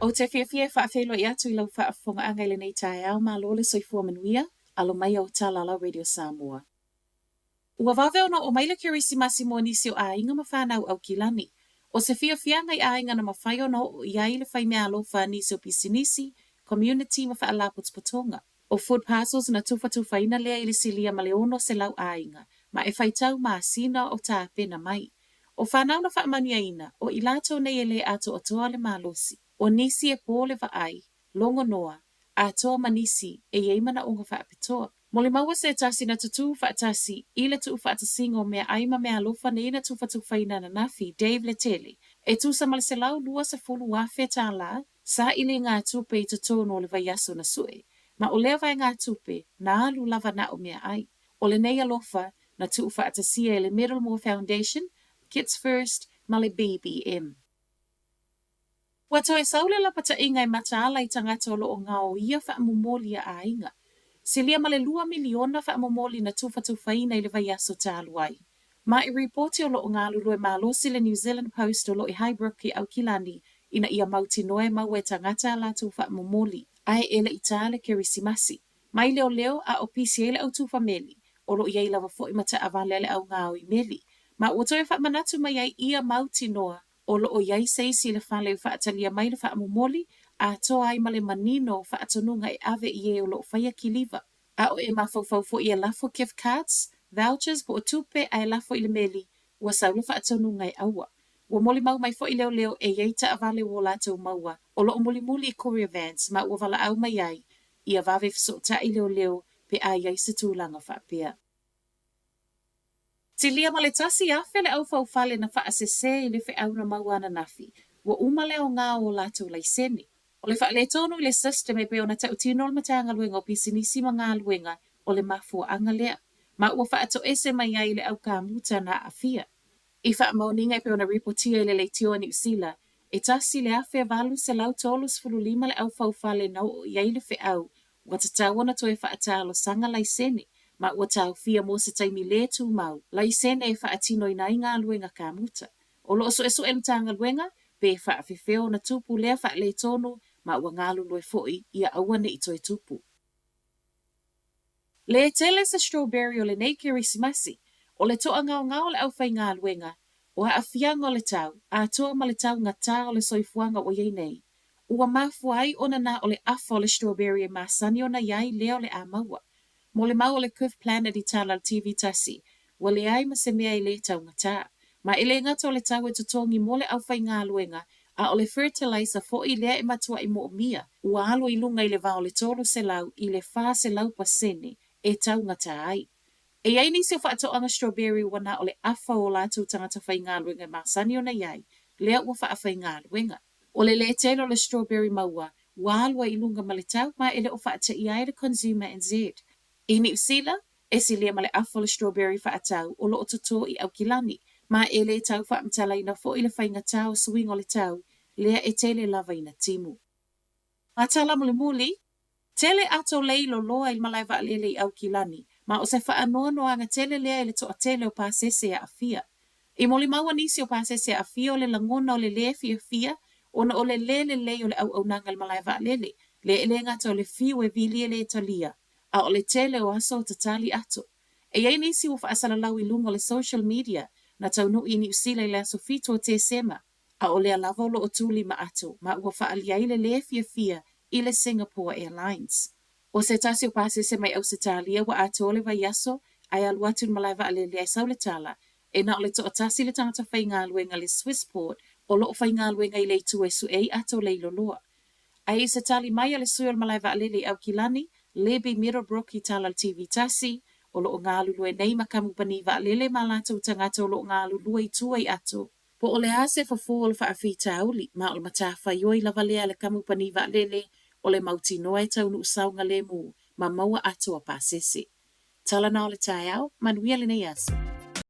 Ou te fiafia e faafeiloai atu i lau faafofogaaga i lenei taeao, malo le soifua manuia, alo mai o tala lau Radio Samoa. Ua vave ona oo mai le Kerisimasi mo nisi o aiga ma fanau Aukilani. ʻO se fiafiaga i aiga na mafai ona oo i ai le fai meaalofa a nisi o pisinisi, community ma faalapotopotoga. ʻO Food Parcels na tufatufaina lea i le silia ma le 600 aiga, ma e faitau masina o tapena mai. ʻO fanau na faamanuiaina, ʻo i latou nei e lē atoatoa le malosi. ʻO nisi e pō le vaai, logo noa, atoa ma nisi e i ai manaʻoga faapitoa. Molimau se tasi na tutū faatasi i le tuufaatasiga o meaai ma meaalofa nei na tufatufaina ananafi, Dave Letele, e tusa ma le $120,000, sailiga tupe i totonu o le vaiaso na suʻe, ma o lea vaegatupe na alu lava na o meaai. ʻO lenei alofa na tuufaatasia e le Middlemore Foundation, Kids First ma le BBM. Ua toe sau le lapataiga e mataala i tagata o lo o gaoia faamomoli a aiga. Silia ma le 2 miliona faamomoli na tufatufaina i le vaiaso talu ai. Ma i ripoti o lo o galulue malosi le New Zealand Post o lo o i Highbrook i Aukilani ina ia mautinoa e maua e tagata a latou faamomoli, ae e le i tā le Kerisimasi. Mai leoleo a o pisi ai le au tufa meli, o lo o i ai lava foi ma taavale a le au gaoi meli. Ma ua toe faamanatu mai ai ia mautinoa o lo o i ai se isi i le fale e faatalia mai le faamomoli, atoa ai ma le manino o faatonuga e ave i e o lo o faia kiliva. A o e mafaufau foi e lafo gift cards, vouchers po o tupe ae lafo i le meli, ua sau le faatonuga e aua. Ua molimau mai foi leoleo e i ai taavale ua o latou maua o lo o mulimuli i courier vans ma ua valaau mai ai ia vave fesootai leoleo pe a i ai se tulaga faapea. Silia ma le 1,000 le au faufale na faasese i le feau na maua ananafi, ua uma le aoga o o latou laisene. O le faaletonu i le system e pei ona tautino le Matagaluega o Pisinisi ma Galuega o le mafuaaga lea, ma ua faatoese mai ai le au kamuta na aafia. I faamaoniga e pei ona ripotia i le leitio a Niu Sila, e 1835 le au faufale na oo i ai le feau ua tatau ona toe faatalosaga laisene, ma ua taofia mo se taimi lē tumau laisene e faatinoina ai galuega kamuta. O lo o suesue le Matagaluega pe faafefea ona tupu lea faaletonu ma ua galulue foi ia aua ne i toe tupu. Lē tele se strawberry o lenei Kerisimasi, o le toagaogao o le aufaigaluega, o aafiaga o le tau, atoa ma le taugatā o le soifuaga ua i ai nei. Ua mafua ai ona na o le afa o le strawberry e masani ona i ai lea o le a maua. Molimau o le Cliff Planet i tala le TV tasi, ua leai ma se mea e lē taugatā. Ma e lē gata o le tau e totogi mo le aufaigaluega, a o le fertilizer foi lea e matuai moomia, ua alu i luga i le va o le 300 i le 400% e taugatā ai. E i ai nisi o faatoaga strawberry ua na o le afa o latou tagata faigaluega e masani ona i ai, lea ua faafaigaluega. O le lē tele o le strawberry maua, ua alu ai i luga ma le tau ma e le o faataia ai le Consumer NZ. I Niu Sila, e silia ma le afa o le strawberry faatau o lo o totō i Aukilani, ma e lē tau faamatalaina foi le faigatā o suiga o le tau, lea e tele lava ina timu. Ma tala mulimuli, tele ato lei loloa i le malae vaalele i Aukilani, ma o se faanoanoaga tele lea i le toatele o pasese e aafia. I molimau a nisi o pasese e aafia o le lagona o le lē fiafia ona o le lē lelei o le auaunaga i le malae vaalele, lea e lē gata o le fiu e vili e lē talia, a o le tele o aso o tatali ato. E i ai nisi ua faasalalau i luga o le social media na taunuu i Niu Sila i le aso 7 o Tesema, a o lea lava o lo o tūlima ato ma ua faaalia ai le lē fiafia i le Singapore Airlines. O se tasi o pasese mai Ausetalia ua atoa le vaiaso ae alu atu i le malae vaalele ae sau le tala, e na o le toatasi le tagata faigaluega le Swissport o lo o faigaluega i le itu e sue ai ato lei loloa. Ae i se tali mai a le sui o le malae vaalele i Aukilani, Libby Middlebrook i tala le TV tasi, o lo o galulue nei ma kamupani vaalele ma latou tagata o lo o galulue i tua i ato. Po o le a se fofo o le faafitauli, ma o le matafaioi lava lea a le kamupani vaalele o le mautinoa e taunuu saogalemu ma maua ato a pasese. Tala na o le taeao, manuia lenei aso.